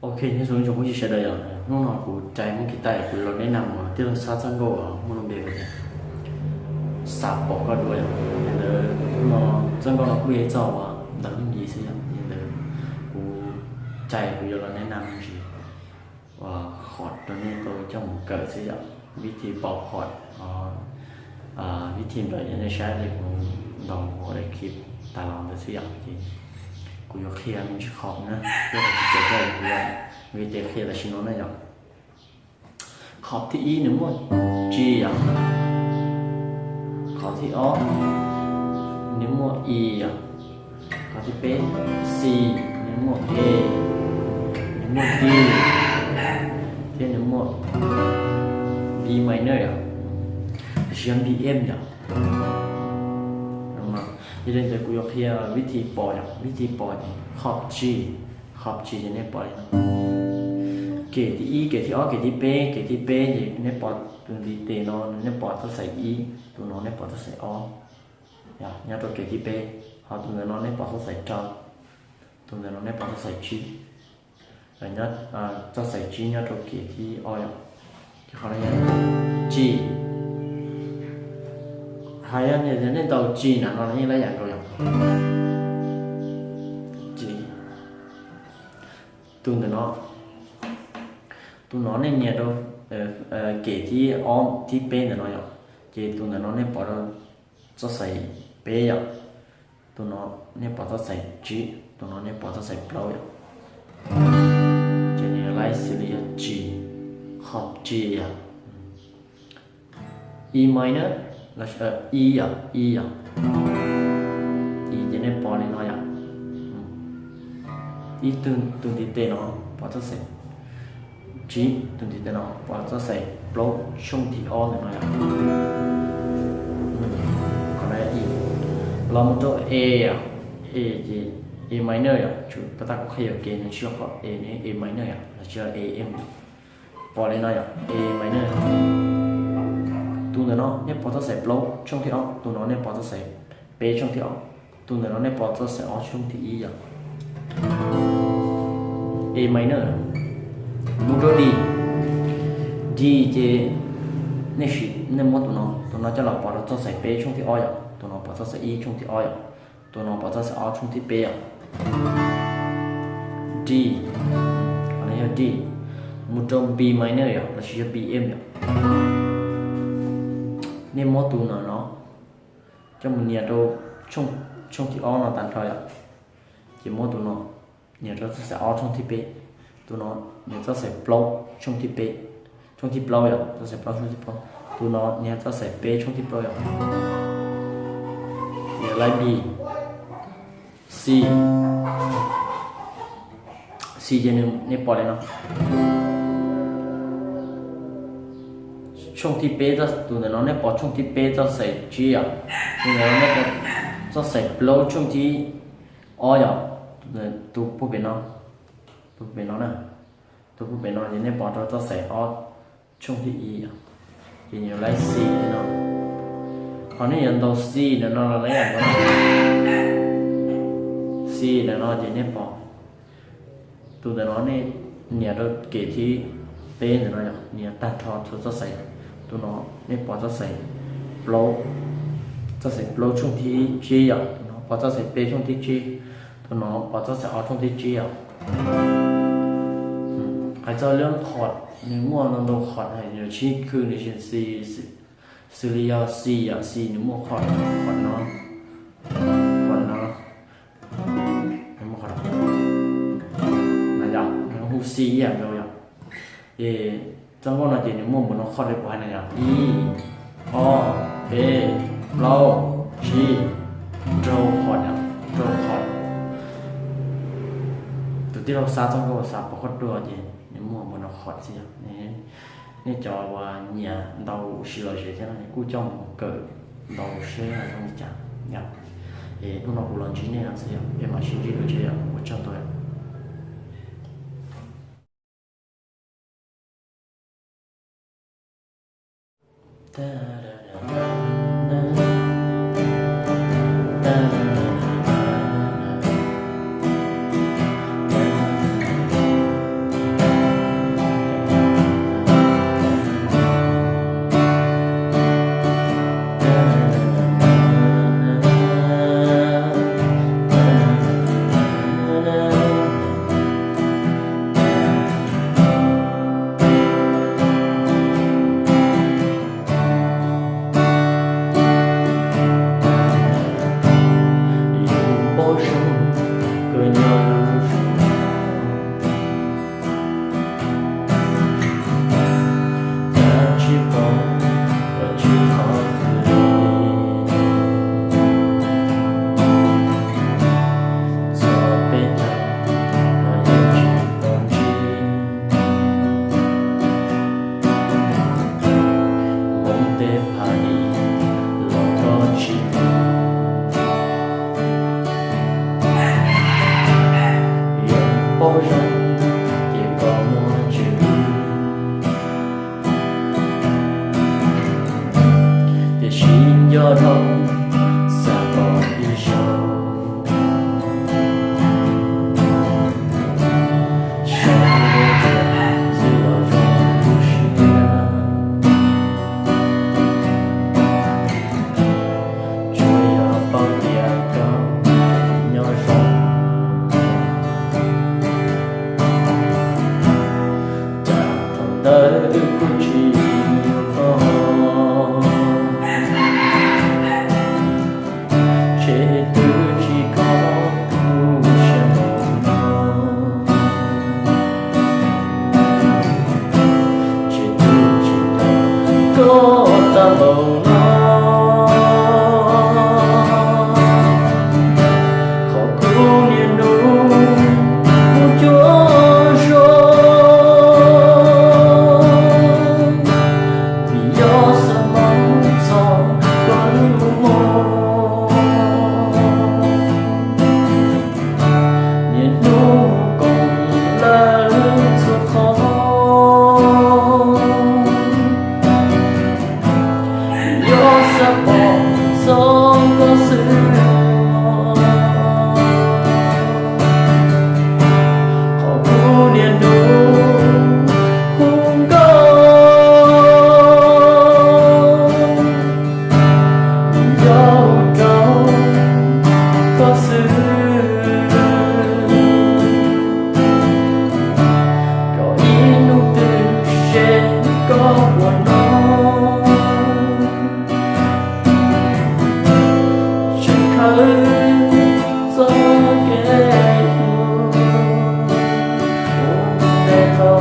Ok, nyob zoo ib tsoom phooj ywg sawv daws yom, hnub no kuv cais muab kiv tas kuv los neb na mus tij laug xab txoj nkauj muaj lub npe hu tias Xav pom koj dua yom. Ntawd hnub no txoj nkauj no kuj yog txoj uas ntawm lub ncig xwb yom, ntawd kuv cais kuv yuav los neb na mus ntsis uas qhov rau nej tau coj mus kawm xwb yom, vib thi pos qhov, vib thi nplawm yom, nej saib li kuv ntaus ua daim clip tas los ntawd xwb yom, ces kuv yuav qhia me ntsis qhov na, thiab kuv tsis txawm coj kuv yuav vib thi qhia tam sim no na yom. Qhov thib ib nws muaj G yom. Qhov thib ob nws muaj E yom. Qhov thib peb C, nws muaj A, nws muaj D, thiab nws muaj B minor yom, los sis yog B M yom. Yog li ntawd kuv yuav qhia vib thi pos yom, vib thi pos ces qhov G, qhov G ces nej pom li no. Kem thib ib, kem thib ob, kem thib peb, kem thib peb ces nej pom tus ntiv tes no nej pom txoj xais ib, tus no nej pom txoj xais ob, nyob rau kem thib peb, ho tus ntawm no nej pom txoj xais rau, tus ntawm no nej pom txoj xais tsib, txoj xais tsib nyob rau kem thib ob yom. Ces qhov no yog G. Hais yog nej ntaus G na no yeej lab yam nkaus yom. G. Tus ntawm no, tus no nej nias rau kem thib ob thib peb ntawm no yom, ces tus ntawm no nej pom rau txoj xais peb yom, tus no nej pom txoj xais tsib, tus no nej pom txoj xais plaub yom. Ces nws laib xws li yog G, qhov G yom. E minor, los ib yom, ib yom, ib ces nej pom li no yom. Ib tug tus ntiv tes no pom txoj xais tsib, tus ntiv tes no pom txoj xais plaub tshooj thib ob ntawm no yom. Qhov no ib, los mus rau A yom, A ces A minor yom, tsuas pas tas kuv qhia yuam kev nws tsis yog qhov A ne, A minor yom, los tsis yog A M yom. Pom li no yom, A minor. Tus ntawm no nej pom txoj xais plaub tshooj thib ob, tus no nej pom txoj xais peb tshooj thib ob, tus ntawm no nej pom txoj xais ob tshooj thib ib yom. A minor. Mus rau D, D ces nej sim, nej muab tus no, tus no coj los pom rau txoj xais peb tshooj thib ob yom, tus no pom txoj xais ib tshooj thib ob yom, tus no pom txoj xais ob tshooj thib peb yom. D, qhov no yog D. Mus rau B minor yom, los sis yog B M yom. Nej muab tus no no coj mus nias rau tshooj thib ob no tag nrho yom. Ces muab tus no nias rau txoj xais ob tshooj thib peb, tus no nias txoj xais plaub tshooj thib peb, tshooj thib plaub yom, txoj xais plaub tshooj thib plaub, tus no nias txoj xais peb tshooj thib plaub yom. Nias laib B, C, C ces nws, nej pom li no. Tshooj thib peb, tus ntawm no nej pom tshooj thib peb txoj xais tsib yom, tus ntawm no nej pom txoj xais plaub tshooj thib ob yom, tus puag pem no, tus pem no na, tus puag pem no ces nej pom rau txoj xais ob tshooj thib ib yom, ces yuav laib C li no. Qhov nej yuav ntaus C ntawm no los laib yam nkaus, C ntawm no ces nej pom tus ntawm no nej nias rau kem thib peb ntawm no yom, nias tag nrho txhua txoj xais, tus no nej pom txoj xais plaub, txoj xais plaub tshooj thib tsib yom, tus no pom txoj xais peb tshooj thib tsib, tus no pom txoj xais ob tshooj thib tsib yom. Hais txog lub qhov nws muaj ntau ntau qhov hais yuav tsis khw nws xws li yog C yom, C nws muaj qhov, qhov no, qhov no, nws muaj qhov no, no yom, nws hu C ib yam nkaus yom. Ces txoj nkauj no ces nws muaj npaum no qhov li kuv hais no yom, ib, ob, peb, plaub, tsib, rau qhov yom, rau qhov. Tus tij laug xa txoj nkauj xa pov qhov dua ces nws muaj npaum no qhov xwb yom. Nej cov uas nyiam ntaus siv lom zem thiab no kuj coj mus kawm ntaus seb zoo li cas yom. Es hnub no kuv los ntsib nej no xwb yom, peb mam sib ntsib dua tshiab yom, ua tsaug ntau yom. paub zoo koj nyob lub zos, tab tsis paub koj tsis qhov twg li. Txog peb caug los yeej tsis tau ntsib, Hmoob teb phav dim los koj tsis mus. Yeej paub zoo tias koj muaj tswv, tiam sis nco dhau xav pom ib zaug. Saib ua cas xwb los zoo lub siab, tsuas yog paub tias koj nyob zoo. Cas thaum ntawd wb kuj tsis yuav koj, ntshe twb tsis kho kuv siab npaum no. Ntshe twb tsis nco koj tag npaum no. Qhov kuv niaj hnub mus cuag zoo, vim yog xav mob txog koj lub moo. Niaj hnub koom lawv txhua qhov, yog xav pom txog koj xwb. Qhov kuv niaj hnub hu nkauj, yog hu rau koj xwb. Koj ib hnub twg seb koj puas hnov, tseem khawb txoj kev hlub, ua ntej tau